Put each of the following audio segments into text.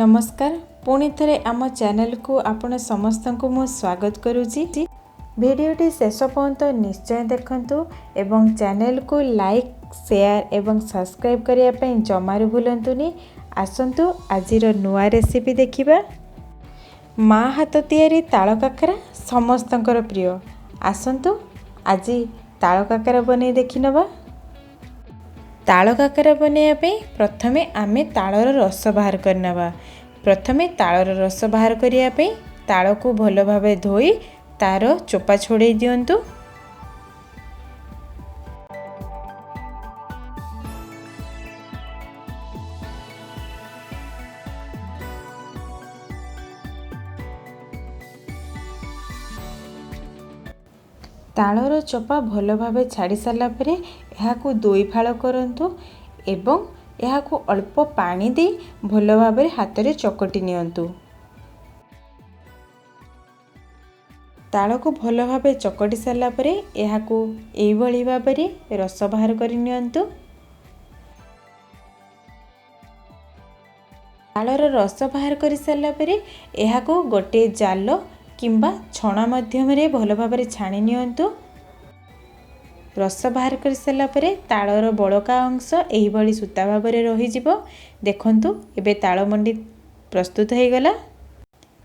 ନମସ୍କାର, ପୁଣି ଥରେ ଆମ ଚ୍ୟାନେଲକୁ ଆପଣ ସମସ୍ତଙ୍କୁ ମୁଁ ସ୍ୱାଗତ କରୁଛି। ଭିଡ଼ିଓଟି ଶେଷ ପର୍ଯ୍ୟନ୍ତ ନିଶ୍ଚୟ ଦେଖନ୍ତୁ ଏବଂ ଚ୍ୟାନେଲକୁ ଲାଇକ୍, ସେୟାର ଏବଂ ସବସ୍କ୍ରାଇବ୍ କରିବା ପାଇଁ ଜମାରୁ ଭୁଲନ୍ତୁନି। ଆସନ୍ତୁ, ଆଜିର ନୂଆ ରେସିପି ଦେଖିବା। ମା ହାତ ତିଆରି ତାଳ କାକରା ସମସ୍ତଙ୍କର ପ୍ରିୟ। ଆସନ୍ତୁ, ଆଜି ତାଳ କାକରା ବନେଇ ଦେଖିନେବା। ତାଳ କାକରା ବନେଇବା ପାଇଁ ପ୍ରଥମେ ଆମେ ତାଳର ରସ ବାହାର କରିନେବା। ପ୍ରଥମେ ତାଳର ରସ ବାହାର କରିବା ପାଇଁ ତାଳକୁ ଭଲ ଭାବେ ଧୋଇ ତାର ଚୋପା ଛଡ଼େଇ ଦିଅନ୍ତୁ। ତାଳର ଚୋପା ଭଲ ଭାବେ ଛାଡ଼ି ସାରିଲା ପରେ ଏହାକୁ ଦୁଇ ଫାଳ କରନ୍ତୁ ଏବଂ ଏହାକୁ ଅଳ୍ପ ପାଣି ଦେଇ ଭଲ ଭାବରେ ହାତରେ ଚକଟି ନିଅନ୍ତୁ। ତାଳକୁ ଭଲ ଭାବେ ଚକଟି ସାରିଲା ପରେ ଏହାକୁ ଏଇଭଳି ଭାବରେ ରସ ବାହାର କରି ନିଅନ୍ତୁ। ତାଳର ରସ ବାହାର କରି ସାରିଲା ପରେ ଏହାକୁ ଗୋଟିଏ ଜାଲ କିମ୍ବା ଛଣା ମାଧ୍ୟମରେ ଭଲ ଭାବରେ ଛାଣି ନିଅନ୍ତୁ। ରସ ବାହାର କରିସାରିଲା ପରେ ତାଳର ବଳକା ଅଂଶ ଏହିଭଳି ସୂତା ଭାବରେ ରହିଯିବ। ଦେଖନ୍ତୁ, ଏବେ ତାଳ ମଣ୍ଡି ପ୍ରସ୍ତୁତ ହେଇଗଲା।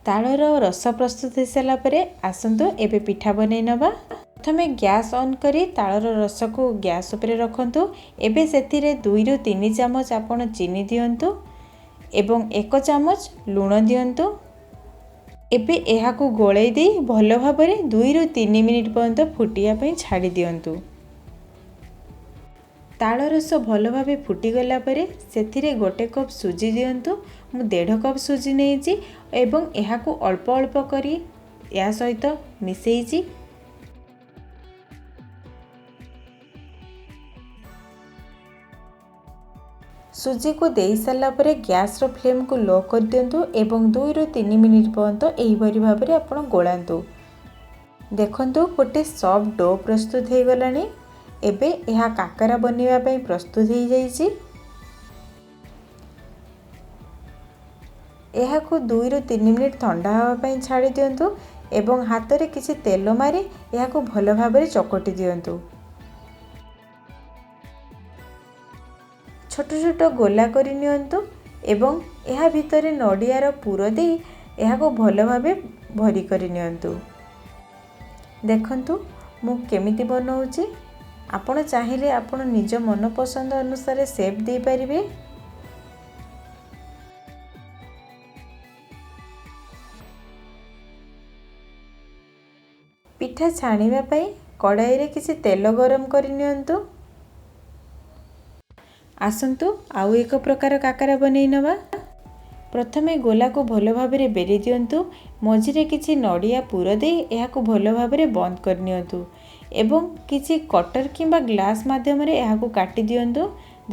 ତାଳର ରସ ପ୍ରସ୍ତୁତ ହୋଇସାରିଲା ପରେ ଆସନ୍ତୁ, ଏବେ ପିଠା ବନେଇ ନେବା। ପ୍ରଥମେ ଗ୍ୟାସ୍ ଅନ୍ କରି ତାଳର ରସକୁ ଗ୍ୟାସ୍ ଉପରେ ରଖନ୍ତୁ। ଏବେ ସେଥିରେ 2ରୁ 3 ଚାମଚ ଆପଣ ଚିନି ଦିଅନ୍ତୁ ଏବଂ 1 ଚାମଚ ଲୁଣ ଦିଅନ୍ତୁ। ଏବେ ଏହାକୁ ଗୋଳେଇ ଦେଇ ଭଲ ଭାବରେ 2ରୁ 3 ମିନିଟ୍ ପର୍ଯ୍ୟନ୍ତ ଫୁଟିବା ପାଇଁ ଛାଡ଼ି ଦିଅନ୍ତୁ। ତାଳ ରସ ଭଲ ଭାବେ ଫୁଟିଗଲା ପରେ ସେଥିରେ 1 କପ୍ ସୁଜି ଦିଅନ୍ତୁ। ମୁଁ ଦେଢ଼ କପ୍ ସୁଜି ନେଇଛି ଏବଂ ଏହାକୁ ଅଳ୍ପ ଅଳ୍ପ କରି ଏହା ସହିତ ମିଶାଇଛି। ସୁଜିକୁ ଦେଇସାରିଲା ପରେ ଗ୍ୟାସ୍ର ଫ୍ଲେମ୍କୁ ଲୋ କରିଦିଅନ୍ତୁ ଏବଂ 2ରୁ 3 ମିନିଟ୍ ପର୍ଯ୍ୟନ୍ତ ଏହିପରି ଭାବରେ ଆପଣ ଗୋଳାନ୍ତୁ। ଦେଖନ୍ତୁ, ଗୋଟେ ସଫ୍ଟ do ପ୍ରସ୍ତୁତ ହେଇଗଲାଣି। ଏବେ ଏହା କାକରା ବନେଇବା ପାଇଁ ପ୍ରସ୍ତୁତ ହେଇଯାଇଛି। ଏହାକୁ 2ରୁ 3 ମିନିଟ୍ ଥଣ୍ଡା ହେବା ପାଇଁ ଛାଡ଼ି ଦିଅନ୍ତୁ ଏବଂ ହାତରେ କିଛି ତେଲ ମାରି ଏହାକୁ ଭଲ ଭାବରେ ଚକଟି ଦିଅନ୍ତୁ। ଛୋଟ ଛୋଟ ଗୋଲା କରି ନିଅନ୍ତୁ ଏବଂ ଏହା ଭିତରେ ନଡ଼ିଆର ପୁର ଦେଇ ଏହାକୁ ଭଲ ଭାବେ ଭରି କରି ନିଅନ୍ତୁ। ଦେଖନ୍ତୁ, ମୁଁ କେମିତି ବନାଉଛି। ଆପଣ ଚାହିଁଲେ ଆପଣ ନିଜ ମନ ପସନ୍ଦ ଅନୁସାରେ ସେପ୍ ଦେଇପାରିବେ। ପିଠା ଛାଣିବା ପାଇଁ କଡ଼ାଇରେ କିଛି ତେଲ ଗରମ କରି ନିଅନ୍ତୁ। ଆସନ୍ତୁ, ଆଉ ଏକ ପ୍ରକାର କାକରା ବନେଇ ନେବା। ପ୍ରଥମେ ଗୋଲାକୁ ଭଲ ଭାବରେ ବେଲି ଦିଅନ୍ତୁ। ମଝିରେ କିଛି ନଡ଼ିଆ ପୁର ଦେଇ ଏହାକୁ ଭଲ ଭାବରେ ବନ୍ଦ କରିନିଅନ୍ତୁ ଏବଂ କିଛି କଟର କିମ୍ବା ଗ୍ଲାସ୍ ମାଧ୍ୟମରେ ଏହାକୁ କାଟି ଦିଅନ୍ତୁ।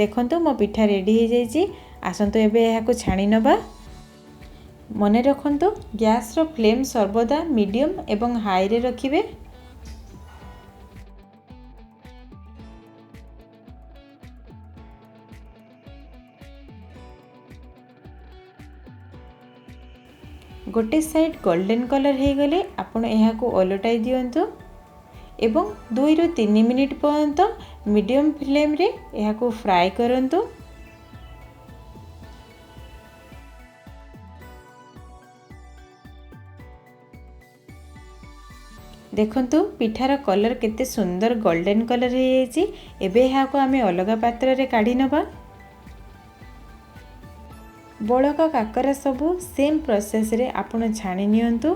ଦେଖନ୍ତୁ, ମୋ ପିଠା ରେଡ଼ି ହେଇଯାଇଛି। ଆସନ୍ତୁ, ଏବେ ଏହାକୁ ଛାଣି ନେବା। ମନେ ରଖନ୍ତୁ, ଗ୍ୟାସ୍ର ଫ୍ଲେମ୍ ସର୍ବଦା ମିଡ଼ିୟମ୍ ଏବଂ ହାଇରେ ରଖିବେ। ଗୋଟେ ସାଇଡ଼୍ ଗୋଲ୍ଡେନ୍ କଲର୍ ହେଇଗଲେ ଆପଣ ଏହାକୁ ଓଲଟାଇ ଦିଅନ୍ତୁ ଏବଂ 2ରୁ 3 ମିନିଟ୍ ପର୍ଯ୍ୟନ୍ତ ମିଡ଼ିୟମ୍ ଫ୍ଲେମ୍ରେ ଏହାକୁ ଫ୍ରାଏ କରନ୍ତୁ। ଦେଖନ୍ତୁ, ପିଠାର କଲର୍ କେତେ ସୁନ୍ଦର ଗୋଲ୍ଡେନ୍ କଲର୍ ହେଇଯାଇଛି। ଏବେ ଏହାକୁ ଆମେ ଅଲଗା ପାତ୍ରରେ କାଢ଼ି ନେବା। ବଳକା କାକରା ସବୁ ସେମ୍ ପ୍ରୋସେସ୍ରେ ଆପଣ ଛାଣି ନିଅନ୍ତୁ।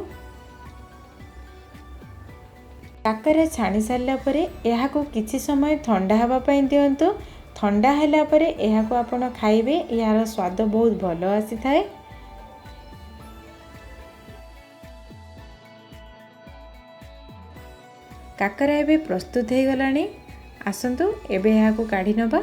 କାକରା ଛାଣି ସାରିଲା ପରେ ଏହାକୁ କିଛି ସମୟ ଥଣ୍ଡା ହେବା ପାଇଁ ଦିଅନ୍ତୁ। ଥଣ୍ଡା ହେଲା ପରେ ଏହାକୁ ଆପଣ ଖାଇବେ, ଏହାର ସ୍ୱାଦ ବହୁତ ଭଲ ଆସିଥାଏ। କାକରା ଏବେ ପ୍ରସ୍ତୁତ ହେଇଗଲାଣି। ଆସନ୍ତୁ, ଏବେ ଏହାକୁ କାଢ଼ି ନେବା।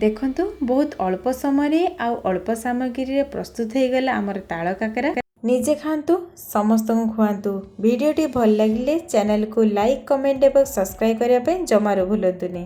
ଦେଖନ୍ତୁ, ବହୁତ ଅଳ୍ପ ସମୟରେ ଆଉ ଅଳ୍ପ ସାମଗ୍ରୀରେ ପ୍ରସ୍ତୁତ ହେଇଗଲା ଆମର ତାଳ କାକରା। ନିଜେ ଖାଆନ୍ତୁ, ସମସ୍ତଙ୍କୁ ଖୁଆନ୍ତୁ। ଭିଡ଼ିଓଟି ଭଲ ଲାଗିଲେ ଚ୍ୟାନେଲକୁ ଲାଇକ୍, କମେଣ୍ଟ ଏବଂ ସବସ୍କ୍ରାଇବ୍ କରିବା ପାଇଁ ଜମାରୁ ଭୁଲନ୍ତୁନି।